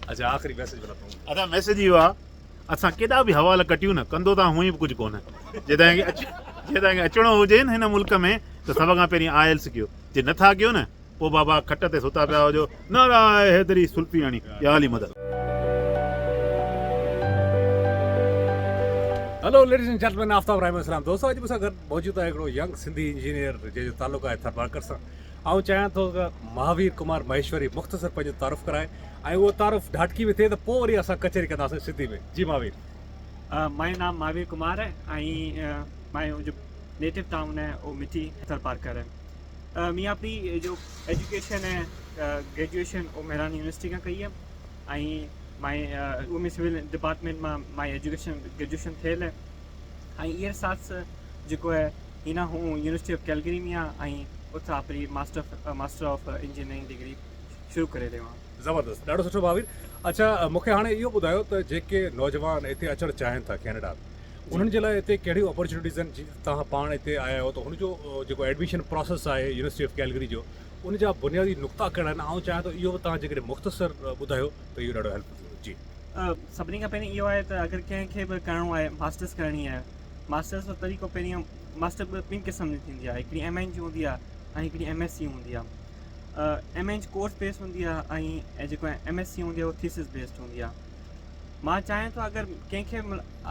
اڇا آخري ميسيج ڀلا تون. ادا ميسيج اهو آ اسان ڪيڏا به حوال ڪٽيون نه ڪندو تان هونئن به ڪجهه ڪونه جي توهان کي اچ جي توهان کي اچڻو هجي نه هن ملڪ ۾ ته سڀ کان پهرين آئلس ڪيو جي نٿا ڪيو نه پوء بابا کٽ تي ستا پيا هجو نعره حيدري سلطي هڻي يا علي مدد. Hello ladies and gentlemen Aftab Rahim السلام دوستو اڄ مون سان گڏ موجود آهي هڪڙو ينگ سنڌي انجنيئر جنهن جو تعلق آهي ٿرپارڪر سان آئون چاهيان ٿو ته مهاوير ڪمار مهيشوري مختصر پنهنجو تعارف ڪرائي ۽ اهو تعارف ڍاٽڪي ۾ ٿئي ته پوء وري اسان ڪچهري ڪنداسين سنڌي ۾ جي مهاوير. مايو نام مهاوير ڪمار هي ۽ مايو جو نيٽو ٽائون هي اهو مٺي ٿرپارڪر هي. مين آپني جو ايجوڪيشن هي گريجوئيشن اهو مهراڻ يونيورسٽي کان ڪئي هي ۽ مائي اهو ۾ سول ڊپارٽمينٽ مان مائي ايجوڪيشن گريجوئيشن ٿيل هي ۽ ايئر ساٿ جيڪو هي هينا هون يونيورسٽي آف ڪيلگري ۾ آهيان ۽ اتان آپري ماسٽر آف انجنيئرنگ ڊگري شروع ڪري رهيو آهيان. زبردست ڏاڍو سٺو ڀاوير اڇا مون کي هاڻي اهو ٻڌايو ته جيڪي نوجوان هتي اچڻ چاهين ٿا ڪينيڊا ۾ انهن جي لاء هتي ڪهڙيون اپرچونيٽيز آهن جي توهان پاڻ هتي آيا آهيو ته هن جو جيڪو ايڊميشن پراسيس آهي يونيورسٽي آف ڪيلگري جو ان جا بنيادي نقطا ڪهڙا آهن آئون چاهيان ٿو اهو به توهان جيڪڏهن مختصر ٻڌايو ته اهو ڏاڍو هيلپ ٿيندو جي. سڀني کان پهرين اهو آهي ته اگر ڪنهن کي به ڪرڻو آهي ماسٽرس ڪرڻي آهي ماسٽرس جو طريقو پهرين ماسٽر ٻن قسم جي ٿيندي آهي هڪڙي ايم اين جي هوندي آهي ۽ هڪڙي ايم ايس سي هوندي آهي ايم اين جي ڪورس بيس هوندي آهي ۽ جيڪو ايم ايس سي هوندي آهي اهو ٿيسز بيسڊ هوندي آهي مان چاهيان ٿو اگر ڪنهن کي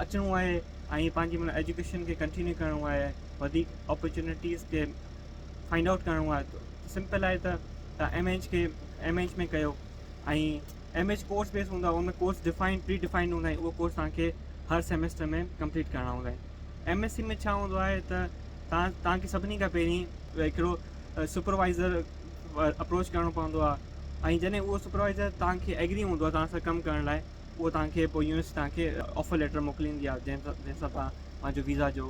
اچڻو آهي ۽ پنهنجي مطلب ايجوڪيشن کي ڪنٽينيو ڪرڻو آهي وڌيڪ اپرچونيٽيز کي فائنڊ آئوٽ ڪرڻو آهي ته سمپل آهي ته توهان ايم ايڇ کي ايم ايڇ ۾ ڪيو ۽ ايم ايڇ ڪورس بيس هوندو آهي ان ۾ ڪورس ڊفائنڊ پري ڊفائنڊ هوندا آهن اهو ڪورس توهان کي هر سيمسٽر ۾ ڪمپليٽ ڪرڻا هوندا آهن ايم ايس سي ۾ ڇا هوندو آهي ته توهان توهان کي سڀني کان پهرين هڪڙو سپروائزر اپروچ ڪرڻو پوندو آهي ۽ جڏهن اهو سپروائزر توهان کي ايگري هوندو آهي توهان سان ڪم ڪرڻ لاء اهو توهان کي پوء يونيورسٽي توهان کي آفر ليٽر موڪليندي آهي جنهن سان جنهن سان توهان پنهنجو ويزا جو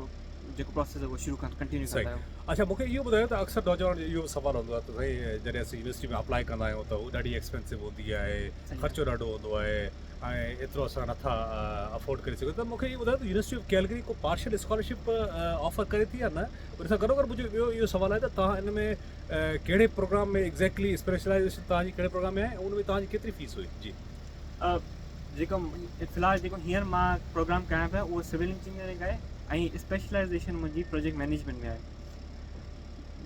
جيڪو پروسيس آهي اهو شروع ڪن ڪنٽينيو ڪندا صحيح آهيو. اڇا مون کي اهو ٻڌايو ته اڪثر نوجوانن جو اهو به سوال هوندو آهي ته سائين جڏهن اسين يونيورسٽي ۾ اپلائي ڪندا آهيون ته هو ڏاڍي ايڪسپينسو هوندي آهي صحيح خرچو ڏاڍو هوندو آهي ۽ ايترو اسان نٿا افورڊ ڪري سگهون ته مون کي اهو ٻڌايو ته يونيورسٽي آف ڪيلگري ڪو پارشل اسڪالرشپ آفر ڪري ٿي يا نه ان سان گڏوگڏ منهنجو ٻيو اهو سوال آهي ته توهان ان ۾ ڪهڙي پروگرام ۾ ايگزيڪٽلي اسپيشلائيزيشن توهان جي ڪهڙي پروگرام ۾ آهي ۽ ان ۾ توهان جي ڪيتري فيس هئي جي. جيڪو في الحال جيڪو هينئر مان پروگرام ڪيان پيو اهو سول انجنيئرنگ آهي ۽ اسپيشلائيزيشن منهنجي پروجيڪٽ مئنيجمينٽ ۾ آهي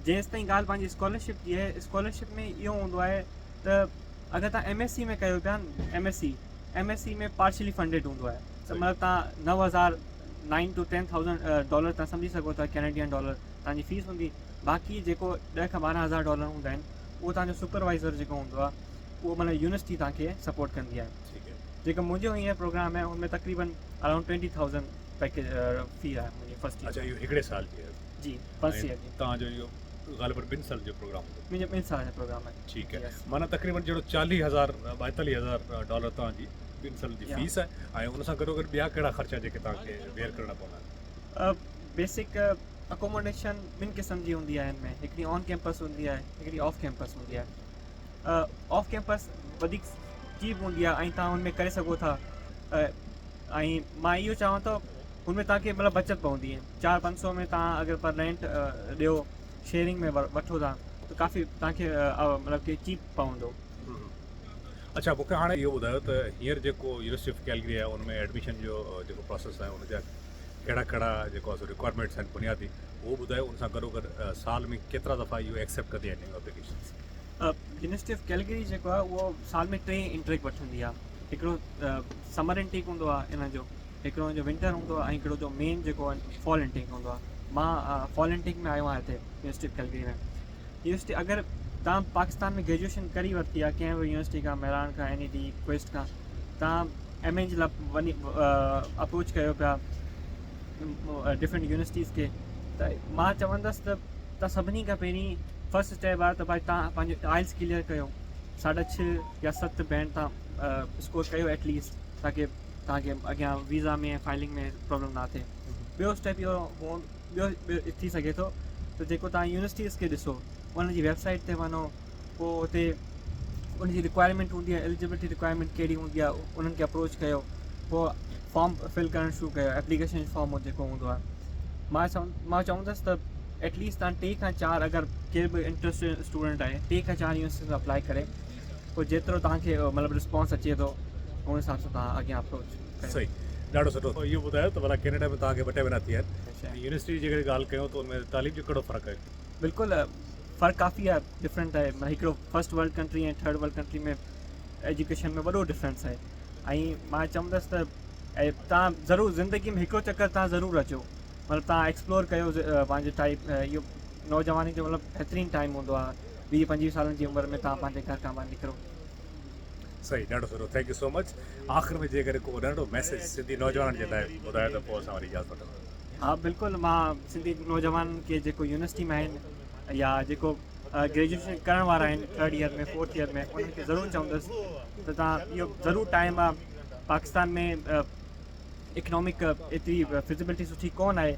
جيستائين ڳالهه پنهنجي اسڪالرشپ جي آهي اسڪالرشپ ۾ اهو هوندو آهي ته اگر تان ايم ايس سي ۾ ڪيو پيا M S C M S C ۾ partially funded هوندو آهي ته مطلب تان 9000 9 ٽو 10000 ڊالر تان سمجهي سگهو ٿا ڪينيڊين ڊالر تان جي فيس هوندي باقي جيڪو 10 کان 12000 ڊالر هوندا آهن اهو تان جو سپروائزر جيڪو هوندو آهي اهو مطلب يونيورسٽي تان کي سپورٽ ڪندي آهي جيڪو منهنجو هينئر پروگرام آهي ان ۾ تقريبن اراؤنڊ 20000 پيڪيج في آهي منهنجي فرسٽ ايئر اڇا اهو هڪڙي سال جي آهي جي فرسٽ ايئر جي تان جو اهو غالباً ٻن سالن جو پروگرام هوندو. منهنجو ٻن سالن جو پروگرام آهي. ٺيڪ آهي معنيٰ تقريبن جهڙو چاليهه هزار ٻائيتاليهه هزار ڊالر توهان جي ٻن سالن جي فيس آهي ۽ ان سان گڏو گڏ ٻيا ڪهڙا خرچا جيڪي توهان کي بيئر ڪرڻا پوندا آهن؟ بيسڪ اڪوموڊيشن ٻن قسم جي هوندي آهي هن ۾ هڪڙي آن ڪيمپس هوندي آهي هڪڙي آف ڪيمپس هوندي آهي آف ڪيمپس وڌيڪ چيپ هوندي آهي ۽ توهان ان ۾ ڪري سگهو ٿا ۽ مان اهو چوان ٿو هن ۾ توهان کي مطلب بچت پوندي چار پنج سو ۾ توهان اگر پر رينٽ ڏيو شيئرنگ ۾ وٺو ٿا ته ڪافي توهان کي مطلب ڪي چيپ پوندو. اڇا مون کي هاڻي اهو ٻڌايو ته هينئر جيڪو يونيورسٽي آف ڪيلگري آهي ان ۾ ايڊميشن جو جيڪو پراسيس آهي ان جا ڪهڙا ڪهڙا جيڪو آهي سو رڪوائرمينٽس آهن بنيادي اهو ٻڌايو ان سان گڏو گڏ سال ۾ ڪيترا دفعا اهو ايڪسيپٽ ڪندي آهي نيو اپليڪيشنس. يونيورسٽي آف ڪيلگري جيڪو آهي اهو سال ۾ ٽي انٽيڪ وٺندي آهي هڪڙو سمر انٽيڪ هوندو آهي ان جو هڪڙو ان جو ونٽر هوندو آهي ۽ هڪڙو جو مين جيڪو آهي فال انٽيڪ هوندو آهي مان فال انٽيڪ ۾ آيو آهيان هتي يونيورسٽي آف ڪيلگري ۾ يونيورسٽي اگر تان پاڪستان ۾ گريجوئيشن ڪري ورتي آهي ڪنهن به يونيورسٽي کان مهراڻ کان اين اي ڊي ڪويسٽ کان تان ايم اي جي لاء وڃي اپروچ ڪيو پيا ڊفرنٽ يونيورسٽيز کي ته مان چوندس ته تان سڀني کان پهرين فرسٽ اسٽيپ آهي ته ڀائي تان پنهنجو آئلس ڪليئر ڪيو ساڍا ڇهه يا ست بينڊ تان اسڪور ڪيو ايٽ ليسٽ تاڪي توهان کي اڳيان ويزا ۾ فائلنگ ۾ پرابلم نه ٿئي ٻيو اسٽيپ اهو ٻيو ٿي سگهي ٿو ته جيڪو توهان يونيورسٽيز کي ڏسو ان جي ويب سائيٽ تي وڃو پوء اتي ان جي رڪوائرمينٽ هوندي آهي ايليجبلٽي رڪوائرمينٽ ڪهڙي هوندي آهي انهن کي اپروچ ڪيو پوء فارم فل ڪرڻ شروع ڪيو ايپليڪيشن فارم جيڪو هوندو آهي مان چون مان چوندس ته ايٽ ليسٽ توهان ٽي کان چار اگر ڪير به انٽرسٽيڊ اسٽوڊنٽ آهي ٽي کان چار يونيورسٽيز ۾ اپلائي ڪري پوء جيترو توهان کي مطلب رسپانس اچي ٿو ان حساب سان توهان اڳيان اپروچ ڪيو. صحيح ڏاڍو سٺو. اهو ٻڌايو ته ڀلا ڪينيڊا ۾ توهان کي ٻه ٽي مهينا ٿي ويا آهن يونيورسٽي جي جيڪڏهن ڳالهه ڪيون ته ان ۾ تعليم جو ڪهڙو فرق آهي؟ بلڪل فرق ڪافي آهي ڊفرنٽ آهي معنيٰ هڪڙو first world country ۽ third world country ۾ education ۾ وڏو ڊفرنس آهي ۽ مان چوندس ته توهان ضرور زندگي ۾ هڪڙو چڪر توهان ضرور اچو مطلب توهان ايڪسپلور ڪيو پنهنجو ٽائيم اهو نوجواني جو مطلب بهترين ٽائيم هوندو آهي 20 25 سالن جي عمر ۾ توهان پنهنجي گهر کان ٻاهر نڪرو. صحيح ڏاڍو سٺو thank you سو مچ آخر ۾ جيڪڏهن ڪو ننڍڙو ميسيج سنڌي نوجوانن جي لاء ٻڌايو ته پوء اسان وري اجازت وٺنداسين. ها بلڪل مان سنڌي نوجوانن کي جيڪو يونيورسٽي ۾ آهن يا جيڪو گريجوئيشن ڪرڻ وارا آهن ٿرڊ ايئر ۾ فورٿ ايئر ۾ انهن کي ضرور چوندس ته توهان اهو ضرور ٽائيم آهي پاڪستان ۾ اڪنامڪ ايتري فزيبلٽي سٺي ڪون آهي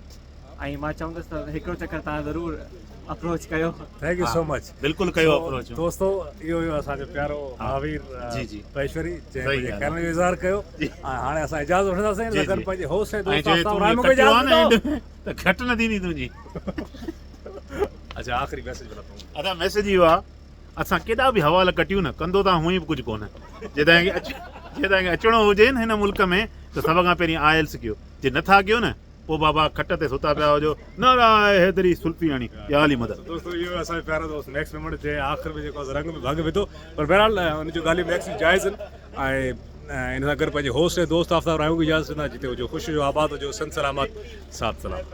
۽ مان چوندس ته هڪڙو چڪر توهان ضرور اپروچ ڪيو. Thank you سو مچ. بلڪل ڪيو اپروچ. دوستو اهو هيو اسان جو پيارو مهاوير جي جي پيشوري جنهن صحيح پنهنجي ڳالهه خيالن جو اظهار ڪيو جي ۽ هاڻي اسان اجازت وٺنداسين جي ان سان گڏ جي پنهنجي هوسٽ ۽ ۽ دوست جي آفتاب تون راهمون کي ڪٽيو آ اجازت نه ڏيندو اينڊ ۾ ته گهٽ نه ٿيندي تنهنجي. اڇا آخري ميسيج ڀلا تون. ادا ميسيج اهو آ اسان ڪيڏا به حوال ڪٽيون نه ڪندو تان هونئن به ڪجهه ڪونه جي توهان کي اچ جي توهان کي اچڻو هجي نه هن ملڪ ۾ ته سڀ کان پهرين آئلس ڪيو جي نٿا ڪيو نه پوء بابا کٽ تي ستا پيا هجو نعره حيدري سلطي هڻي يا علي مدد. دوستو اهو اسان جو پيارو دوست ميڪس ميمڻ جنهن آخر ۾ جيڪو رنگ ۾ ڀنگ وڌو پر بهرحال ان جون ڳالهيون ميڪس جون جائز آهن ۽ ان سان گڏ پنهنجي هوسٽ ۽ دوست آفتاب راهيون کي اجازت ڏيندا جتي هجو خوش هجو آباد هجو سنڌ سلامت ساٿ سلامت.